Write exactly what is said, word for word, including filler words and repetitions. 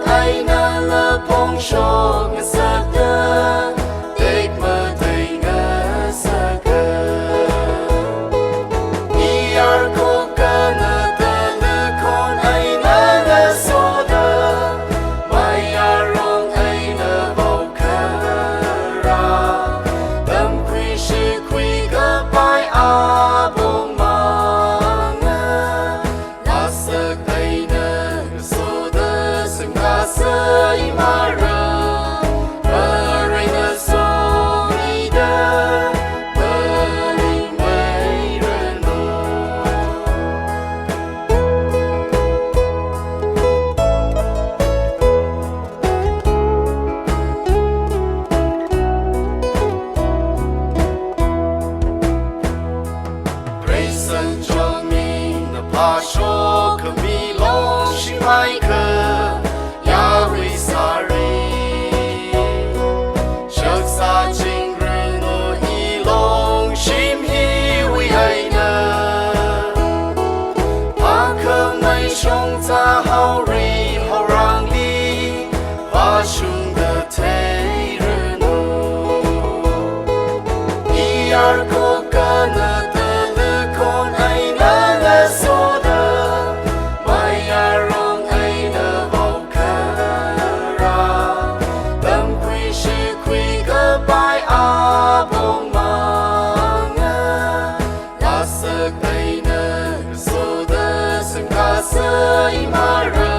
eina laphongshok ngasakta, tekmatei ngasaka. Iyar kokana talakhon eina ngasoda, mayarong eina vaokara, tamkhui shikhui kapai apong manga. Lasak eina ngasoda sangkasai mara, Varena somida, paling mairanu. Preisan chongmi na phashok kami longshimai kha, Yahweh sari. Shaksa chingranu i longshim hiwui eina. Akhamei shongza haori haorangli, vāshungda theiranu. Iyar kokana talakhon eina ngasoda, mayarong eina vaokara, tamkhui shikhui kapai apong manga. Lasak eina ngasoda sangkasai mara,